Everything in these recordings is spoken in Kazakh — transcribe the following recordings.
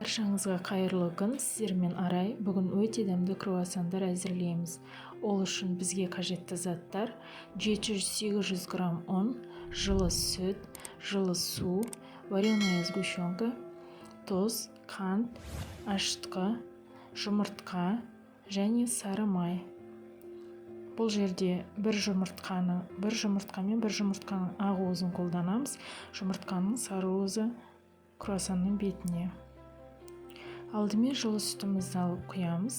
Баршаңызға қайырлы күн, сіздермен Арай. Бүгін өте дәмді круассандар әзірлейміз. Ол үшін бізге қажетті заттар: 700-800 грамм ұн, жылы сүт, жылы су, вареная сгущенка, тұз, қант, ашытқы, жұмыртқа және сары май. Бұл жерде бір жұмыртқа мен бір жұмыртқаның ақ уызын қолданамыз. Жұмыртқаның сары уызы круассанның бетіне. Алдымен жылы сүтімізді алып құямыз.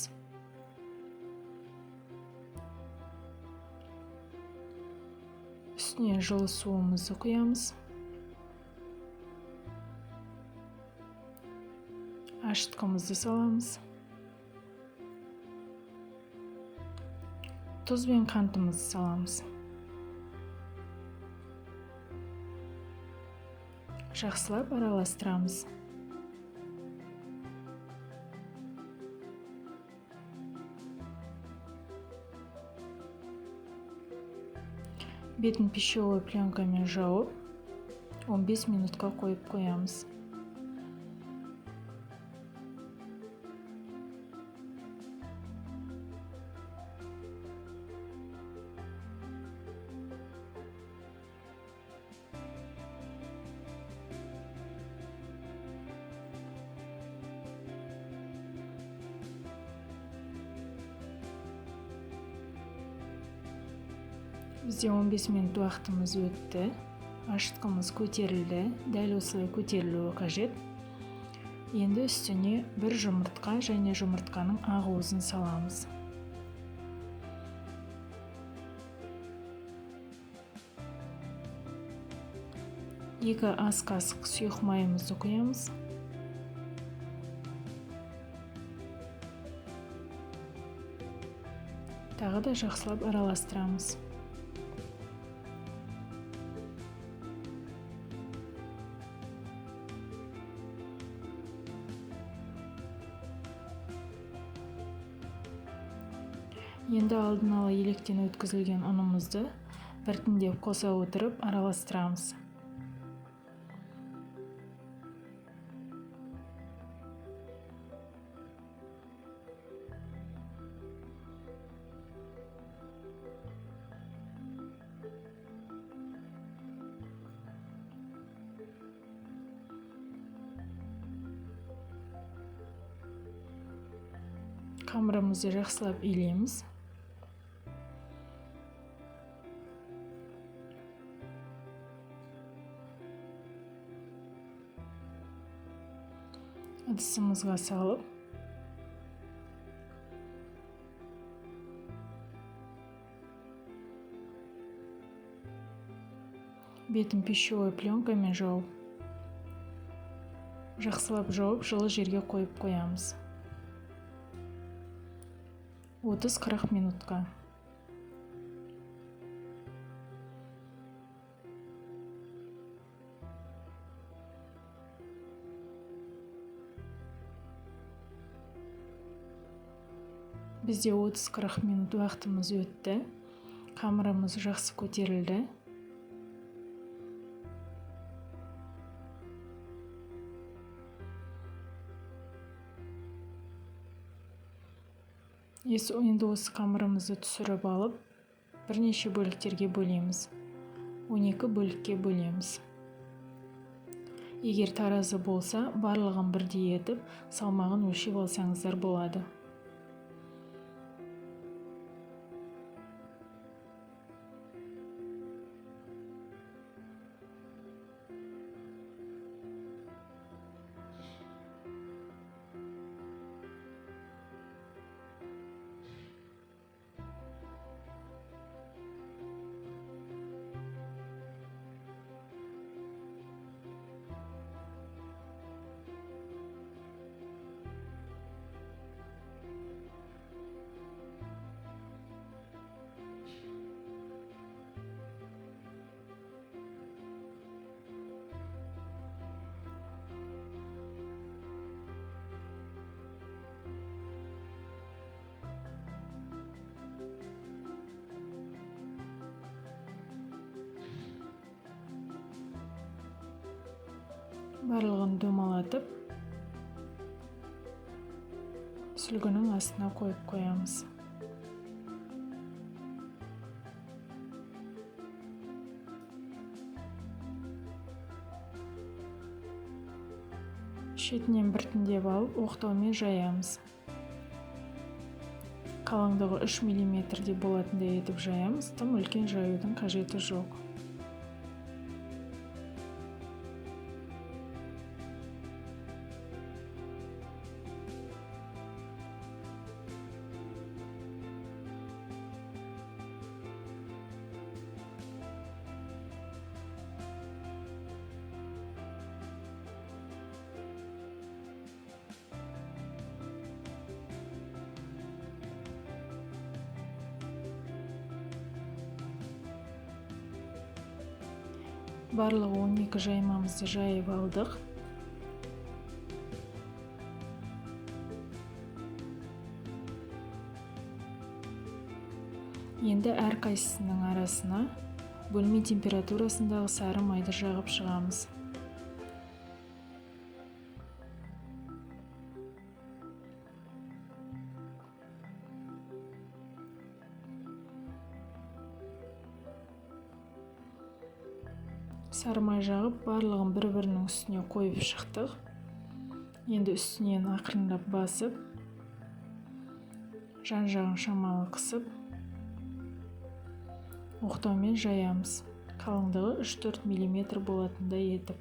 Үстіне жылы суымызды құямыз. Ашытқымызды саламыз. Тұз бен қантымызды саламыз. Жақсылап араластырамыз. Бетін пищевой пленкамен жауып, 15 минутқа қойып қоямыз. Бізде 15 минут уақытымыз өтті. Ашытқымыз көтерілді. Дәл осылай көтерілуі қажет. Енді үстіне бір жұмыртқа және жұмыртқаның ақ уызын саламыз. 2 ас қасық сұйық майымызды құямыз. Тағы да жақсылап араластырамыз. Енді алдын ала електен өткізілген ұнымызды біртіндеп қоса отырып араластырамыз. Қамырымызды жақсылап илейміз. Ыдысымызға салып, бетін пищевой пленкамен жауып, жақсылап жауып, жылы жерге қойып қоямыз. 30-40 минутқа. Бізде 30-40 минут уақытымыз өтті. Қамырымыз жақсы көтерілді. Енді осы қамырымызды түсіріп алып, бірнеше бөліктерге бөлеміз. 12 бөлікке бөлеміз. Егер таразы болса, барлығын бірдей етіп, салмағын өлшеп алсаңыздар болады. Барлығын домалатып, Сүлгінің астына қойып қоямыз. Шетінен біртіндеп алып, оқтаумен жаямыз. Қалыңдығы 3 миллиметрдей болатындай етіп жаямыз, тым үлкен жаюдың қажеті жоқ. Барлығы 12 жаймамызды жайып алдық. Енді әрқайсысының арасына бөлме температурасындағы сары майды жағып шығамыз. Сары май жағып, барлығын бір-бірінің үстіне қойып шықтық. Енді үстінен ақырындап басып, жан-жағын шамалы қысып, оқтаумен жаямыз. Қалыңдығы 3-4 миллиметр болатындай етіп.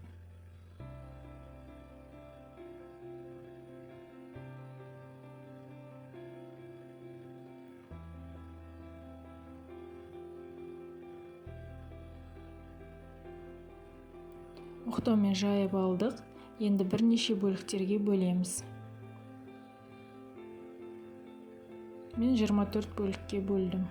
Оқтаумен жайып алдық. Енді бірнеше бөліктерге бөлеміз. Мен 24 бөлікке бөлдім.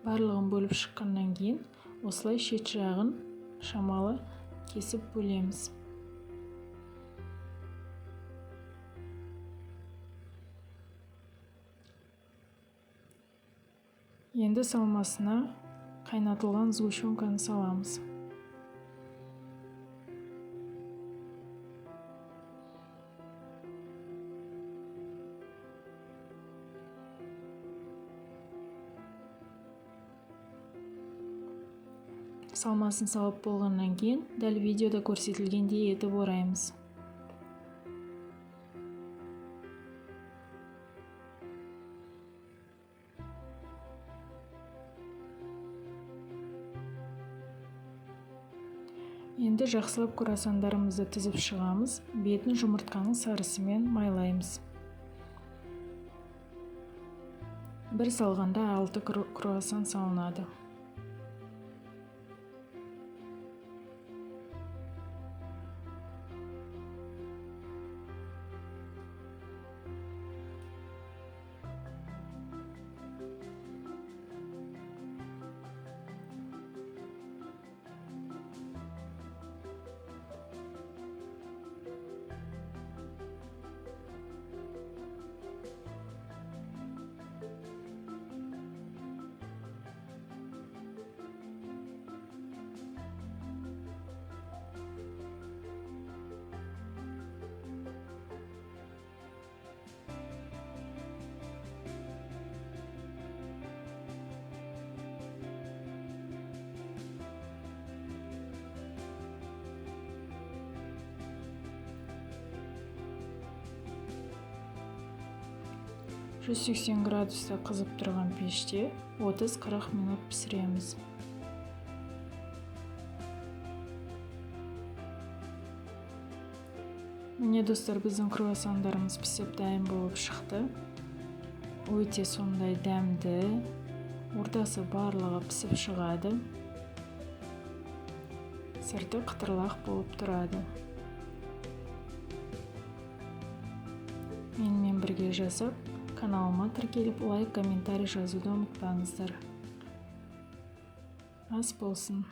Барлығын бөліп шыққаннан кейін осылай шет жағын шамалы кесіп бөлеміз. Енді салмасына қайнатылған сгущенканы саламыз. Салмасын салып болғаннан кейін дәл видеода көрсетілгендей етіп ораймыз. Енді жақсылап круассандарымызды тізіп шығамыз. Бетін жұмыртқаның сарысымен майлаймыз. Бір салғанда 6 круассан салынады. 180 градуста қызып тұрған пеште 30-40 минут пісіреміз. Міне достар, біздің круассандарымыз пісіп дайын болып шықты. Өте сондай дәмді, ортасы барлығы пісіп шығады. Сырты қытырлақ болып тұрады. Менімен бірге жасап, каналыма тіркеліп, лайк, комментарий жазуды ұмытпаңыздар. Ас болсын.